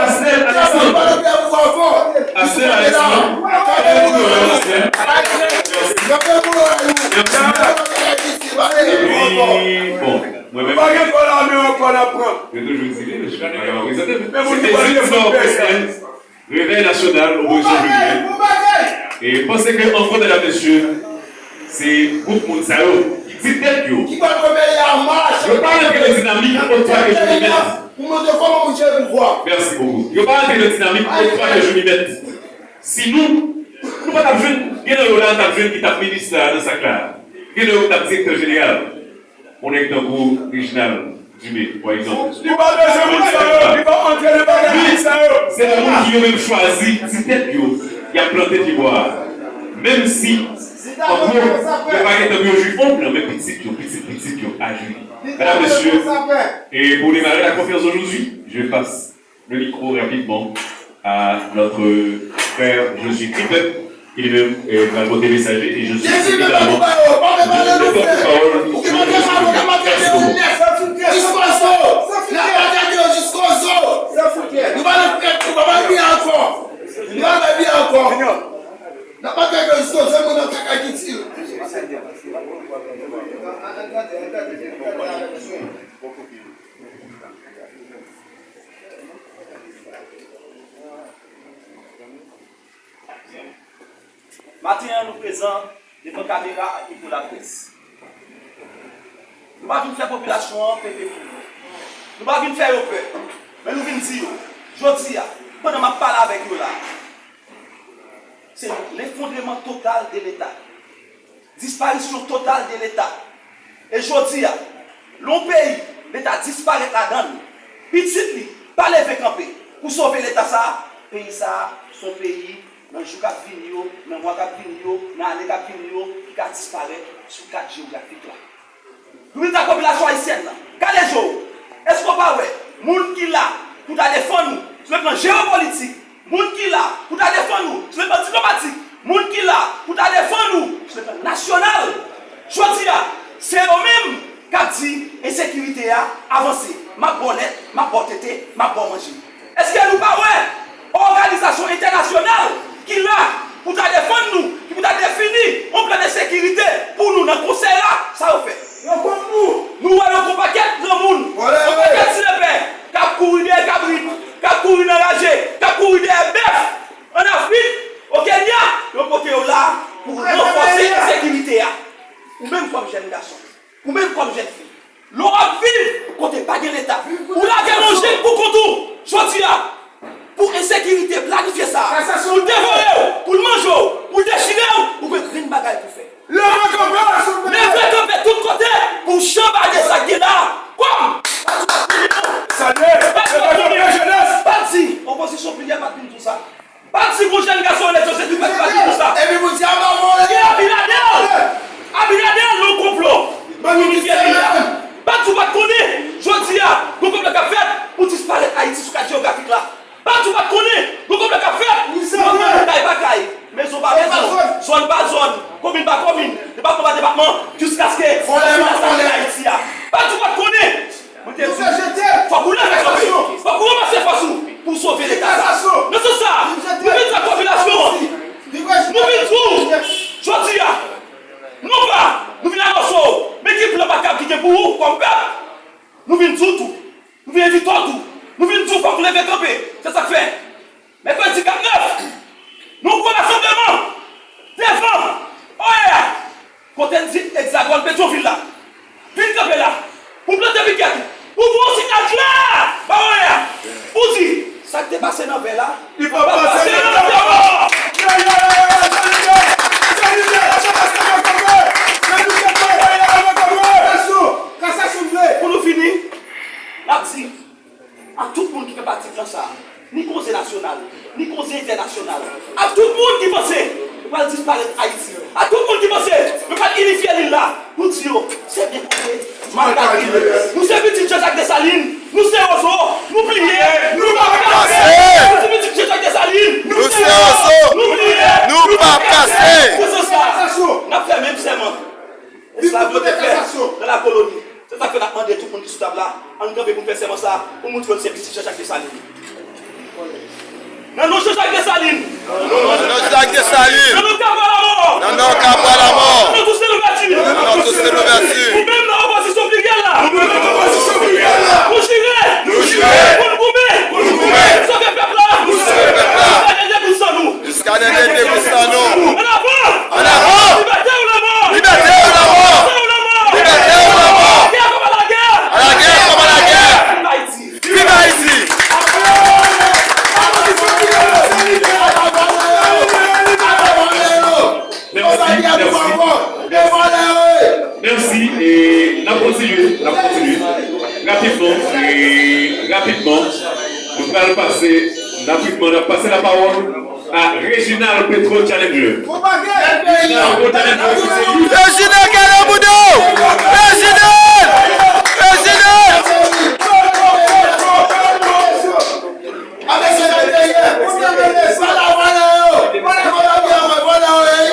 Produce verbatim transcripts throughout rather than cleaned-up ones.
Asnel Alexandre. Asnel Alexandre. Epi, bon, mwen menm, yo toujou di li, mesye, pa ka reprezante. Se Tizan Pèsèl. Revèy Nasyonal, Opozisyon Jenièn. E m panse ke ankò, medam, mesye, se gwoup moun sa yo ki di tèt yo. Ki pa dwe peye a mach. Yo pa rantre nan dinamik autre que Junimet. Pou montre kòman moun jere pouvwa. Mèsi bokou. Yo pa rantre nan dinamik autre que Junimet. Si nou, nou pa t ap jwenn, gen nan yo la, t ap jwenn ki t ap minis la nan sak la. Gen nan yo ki t ap direktè jeneral. Yon nèg tankou Reginald Dumé, pa egzanp. Li pa bezwen moun sa yo, li pa antre nan bagay sa yo. Se nan moun ki yo menm chwazi, ti tèt yo, y ap plante pyebwa a. Menm si, an gwo, yo pa gentan pou yo jwi onm nan, men pitit yo, pitit pitit yo a jwi li. Medam, mesye, e pou demare la konferans d'aujourd'hui, je passe le micro rapidement à notre frère Josué Clipper, qui lui-même, euh, va porter le message, et je suis également le porte-parole du groupe. Merci beaucoup. Maten an, nou prezan devan kamera ak mikwo laprès. Nou pa vin fè popilasyon an pepe pou nou. Nou pa vin fè yo pè. Men nou vin di yo, jodi a, pandan m ap pale avèk yo la, se lefondreman total de Leta. Disparisyon total de Leta. E jodi a, lè yon peyi, Leta disparèt ladan l, pitit li pa leve kanpe pou sove Leta sa a, peyi sa a, se yon peyi, nan jou k ap vini yo, nan mwa k ap vini yo, nan ane k ap vini yo, ki ka disparèt sou kat jewografik la. Nou vin di ak popilasyon ayisyèn nan, kale je w. Èske w pa wè moun ki la pou ta defann nou sou le plan jewopolitik, moun ki la pou ta defann nou sou le plan diplomatik, moun ki la pou ta defann nou sou le plan nasyonal? Jodi a, se yo menm k ap di ensekirite a avanse. M ap ba w lèt, m ap ba w tete, m ap ba w manje. Èske nou pa wè òganizasyon entènasyonal ki la pou ta defann nou, ki pou ta defini yon plan de sekirite pou nou nan konsèy la, sa yo fè? Yo kont nou. Nou wè yo gon pakèt granmoun, gon pakèt ti lepè k ap kouri dèyè kabrit, k ap kouri nan raje, k ap kouri dèyè bèf ann Afrik, o Kenya, yo pote yo la pou ranfòse ensekirite a. Ou menm kòm jèn gason, ou menm kòm jèn fi, lè w ap viv kote pa gen Leta, ou lage yon jèn pou kont ou, jodi a, pou ensekirite planifye sa a, pou l devore w, pou l manje w, pou l dechire w, ou gen grenn bagay pou fè. Leve kanpe, souple! Leve kanpe tout kote pou w chanbade sa k gen la a. Kòm! Salye! Leve kanpe, jenès! Pa di opozisyon pliryèl pa t vin di w sa. Pa di gon jèn gason Ernest Josué Clipper pa di nou sa. Epi pou di aba vòlè. Gen Abinader. Abinader nan yon konplo pou inifye peyi a. Pa di w pa t konnen. Jodi a, gon konplo k ap fèt pou disparèt Ayiti sou kat jewografik la. Pa di w pa t konnen. Gon konplo k ap fèt pou rantre nan kay pa kay, mezon pa mezon, zòn pa zòn, komin pa komin, depatman pa depatman, jiskaske vòlè ap fin asasinen Ayiti a. Pa di w pa t konnen. Mwen te di w, fòk ou leve kanpe, fòk ou ranmase fòs ou pou w sove Leta sa. Nan sans sa a, nou vin di ak popilasyon an, nou vin di w, jodi a, non pa nou vin anonse w, men ki plan makab ki gen pou ou kòm pèp. Nou vin di w tou, nou vin envite w tou, nou vin di w fòk ou leve kanpe. Se sa k fè, mèkredi kat nèf, nou gwo rasanbleman devan O E A, kote n di Egzagòn Petyonvil la. Vin kanpe la, pou plante pikèt ou, pou voye yon siyal klè ba O E A, pou di, sa k te pase nan vè la, li p ap pase nan lantèman. Pou nou fini, n ap di, ak tout moun ki fè pati plan sa a, ni Konsèy Nasyonal, ni Konsèy Entènasyonal, ak tout moun ki panse yo pral disparèt Ayiti, ak tout moun ki panse yo pral inifye lil la, nou di yo, se byen konte, mal kalkile. Nou se pitit Jean Jacques Dessalines, nou se wozo, nou pliye, nou p ap kase. Nou se pitit Jean Jacques Dessalines, nou se wozo, nou pliye, nou p ap kase. Pou sa, n ap fè menm sèman esklav yo te fè nan lakoloni. Se sa N ap mande tout moun ki sou tab la, ann kanpe pou n fè sèman sa a, pou montre yo n se pitit Jean Jacques Dessalines. Nan non Jean Jacques Dessalines! Nan non Jean Jacques Dessalines! Nan non Kabwa Lamò! Nan non Kabwa Lamò! Nan non Toussaint Louverture! Nan non Toussaint Louverture! Nou menm nan opozisyon pliryèl la! Nou menm nan opozisyon pliryèl la! Nou jire! Nou jire! Pou n goumen! Pou n goumen! Pou sove pèp la! Pou sove pèp la! Jiska dènye debout san nou! Jiska dènye debout san nou! An avan! An avan! Libète ou lanmò! Libète ou lanmò! Libète ou lanmò! Libète ou lanmò! Lagè kòm a lagè! Lagè kòm a lagè! Viv Ayiti! Viv Ayiti! Mèsi, mèsi. Mèsi, e n ap kontinye, n ap kontinye. Rapidman, e rapidman, nou pral pase, rapidman, n ap pase lapawòl a Reginald Petro Challenger. Reginald Challenger, ki se li. Reginald Challenger! Reginald! Reginald! Vòlè, vòlè, vòlè, vòlè, vòlè, vòlè, vòlè.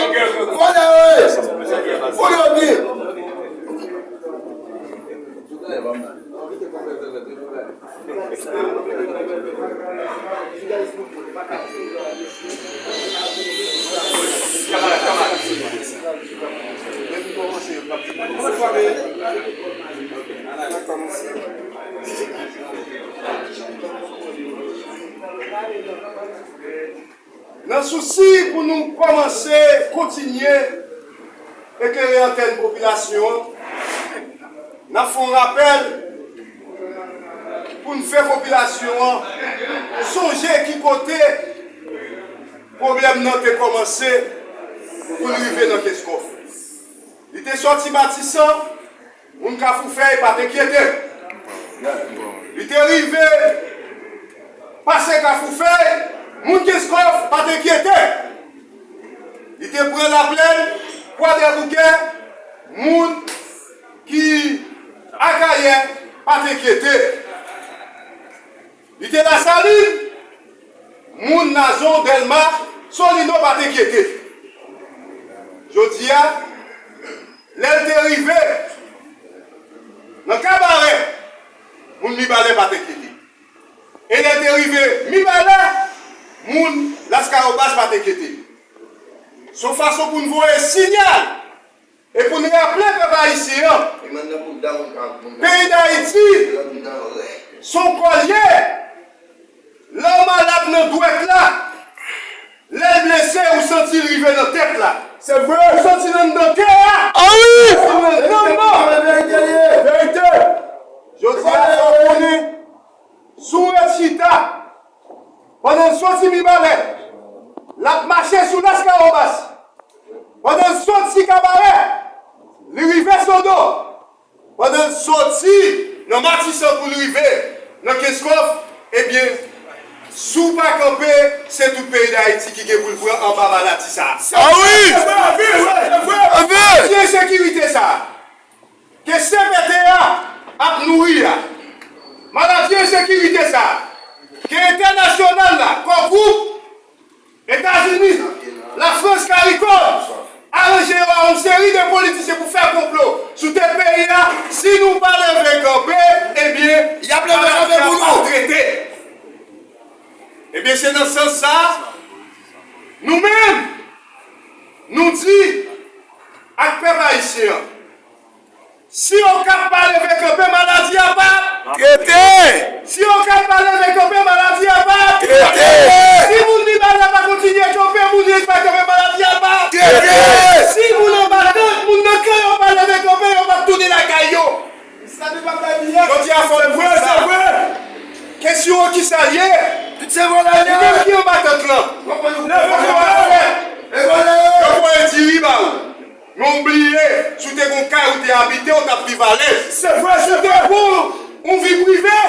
Nan sousi pou nou kòmanse kontinye eklere antèn popilasyon an, n ap fè yon rapèl pou n fè popilasyon an sonje ki kote pwoblèm nan te kòmanse pou l rive nan Kenskòf. Li te sòti Matisan, moun Kafou Fèy pa t enkyete. Li te rive pase Kafou Fèy, moun Kenskòf pa t enkyete. Li te pran Laplèn, Kwadèboukè, moun ki Akayè pa t enkyete. Li te Lasalin, moun Nazon, Dèlma, Solino pa t enkyete. Jodi a, lè l te rive nan Kabarè, moun Mibalè pa t enkyete. E lè l te rive Mibalè, moun Laskawobas pa t enkyete. Se yon fason pou n voye siyal e pou n raple pèp ayisyen an, peyi Dayiti se yon kò l ye. Lè w malad nan dwèt la, lè l blese, ou santi l rive nan tèt la. Se vre. Ou santi l anndan kè a. Ah wi! Ou santi l nan nanm nan. Verite. Jodi a, fò w konnen, si w ret chita, pandan l soti Mibalè, l ap mache sou Laskawobas. Pandan l soti Kabarè, li rive Sodo. Pandan l soti nan Matisan pou l rive nan Kenskòf, ebyen, si w pa kanpe, se tout peyi Dayiti ki gen pou l pran anba maladi sa a. Ah wi! Se vre, se vre, se vre. Maladi ensekirite sa a ke C P T a ap nouri a, maladi ensekirite sa a ke entènasyonal la, kò gwoup, Etazini, Lafrans, Karikòm, aranje yo a yon seri de politisyen pou fè konplo sou tèt peyi a. Si nou pa leve kanpe, ebyen, y ap leve kanpe pou nou. Trete. Ebyen, se nan sans sa, nou menm, nou di ak pèp ayisyen an, si Okap pa leve kanpe, maladi a p ap trete. Si Okap pa leve kanpe, maladi a p ap trete. Si moun Mibalè pa kontinye kanpe, moun Yech pa kanpe, maladi a p ap trete. Si moun anba tant, moun nan kan yo pa leve kanpe, yo p ap tounen lakay yo. Jodi a fò nou vre, se vre. Kesyon an ki sa l ye? Li menm ki anba tant lan. Leve kanpe. Yo voye diri ba ou. Men w bliye, si w te gen yon kay ou te abite, ou t ap viv alèz. Se vre, se vre. Si w te gen yon vi prive,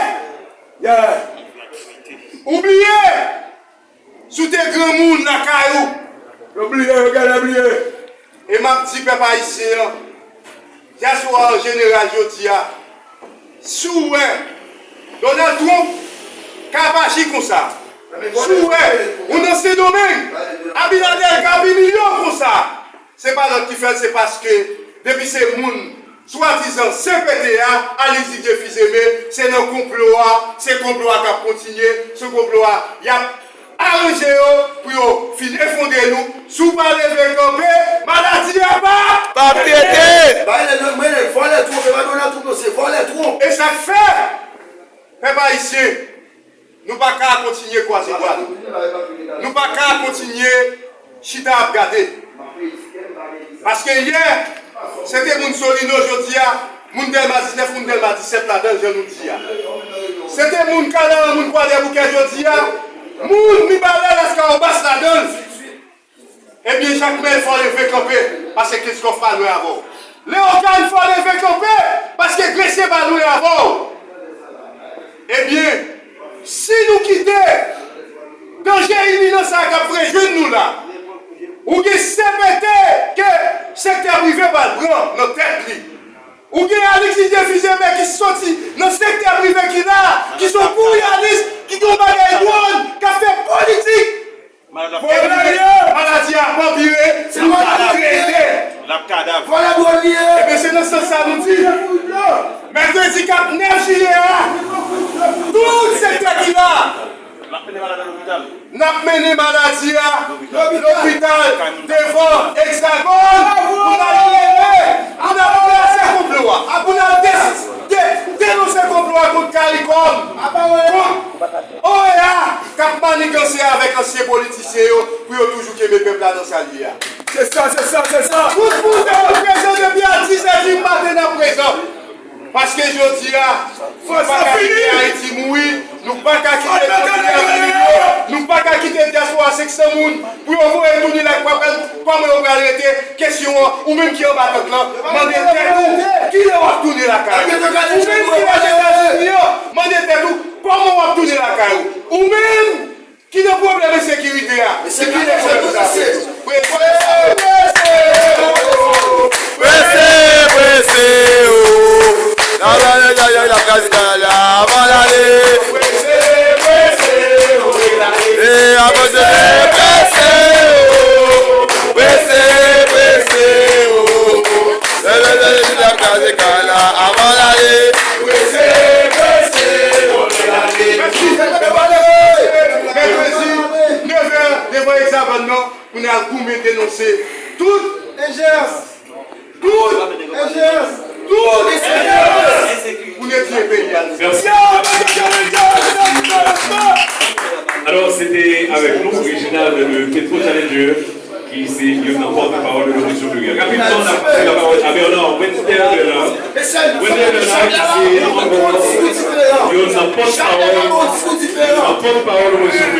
ou bliye, si w te granmoun lakay ou. Yo bliye, yo genlè bliye. E m ap di pèp ayisyen an, dyaspora an jeneral jodi a, si w wè Donald Trump ka ap aji konsa, si w wè moun nan Sendomeng, Abinader ka ap imilye w konsa, se pa lòt ki fè l, se paske depi se moun swadizan C P T a, Alix Didier Fils-Aimé, se nan konplo a, se konplo a k ap kontinye, se konplo a y ap aranje yo pou yo fin efondre nou. Si w pa leve kanpe, maladi a p ap. P ap trete! Bay lè non, mwen lè vòlè twonpe, pa Donald Trump non, se vòlè twonpe. E sa k fè, pèp ayisyen, nou pa ka kontinye kwaze bra nou. Nou pa ka kontinye chita ap gade. Paske yè, se te moun Solino, jodi a, moun Dèlma diznèf, moun Dèlma disèt ladan l, jan nou di a. Se te moun Kanaran, moun Kwadèboukè, jodi a, moun Mibalè, Laskawobas ladan l. Ebyen, Jakmèl, fò w leve kanpe, paske Kenskòf pa lwen avè w. Leyogàn, fò w leve kanpe, paske Gresye pa lwen avè w. Ebyen, si nou kite danje iminan sa a k ap rejwenn nou la, ou gen C P T ke sektè prive pral pran nan tèt li. Ou gen Alix Didier Fils-Aimé ki soti nan sektè prive ki la, ki se yon kouryalis, ki gen yon bagay dwòn, k ap fè politik. Maladi a, maladi a p ap anpire, se nou k ap trete. L ap kadav. Vòlè dwòn li ye. Ebyen, se nan sans sa nou di, mèkredi k ap nèf jiyè a, tout sektè ki la, n ap mennen maladi a nan lopital. N ap mennen maladi a lopital, devan Egzagòn, pou n al mennen, pou n al plase konplo a, pou n al de-, de-, denonse konplo a kont Karikòm, kont O E A k ap maniganse avèk ansyen politisyen yo pou yo toujou kenbe pèp la nan sa l ye a. Se sa, se sa, se sa. Tout moun te konn prezan depi a dis è di maten n ap prezan. Paske jodi a, nou pa ka kite Ayiti mouri, nou pa ka kite popilasyon, nou pa ka kite dyaspora senk san moun pou yo voye tounen lakay yo, kòman yo pral rete? Kesyon an, ou menm ki anba tant lan, mande tèt ou, kilè w ap tounen lakay ou? Ou menm ki Lèzetazini an, mande tèt ou, kòman w ap tounen lakay ou? Ou menm ki nan pwoblèm ensekirite a, se kilè pwoblèm sa se? Prese, prese, o. Prese, prese, o. La, la, la, la, la, la, kraze kay la, avan l ale. Prese, prese, o. E avan l ale, prese, o. Prese, prese, o. La, la, la, la, la, la, kraze kay la, avan l ale. Prese, prese, o. Mèkredi, nèf è, devan Egzagòn nan, pou n al goumen denonse tout enjerans, tout enjerans, tout enjerans pou netwaye peyi a. Mèsi. Alò, se te avèk nou, Reginald de Petro Challenger, ki se youn nan pòtpawòl de Lopozisyon Plirièl. Rapidman, n ap pase lapawòl a Bernard Wendster Bernard. Wendster Bernard, ki se ankò youn nan pòtpawòl, youn nan pòtpawòl Lopozisyon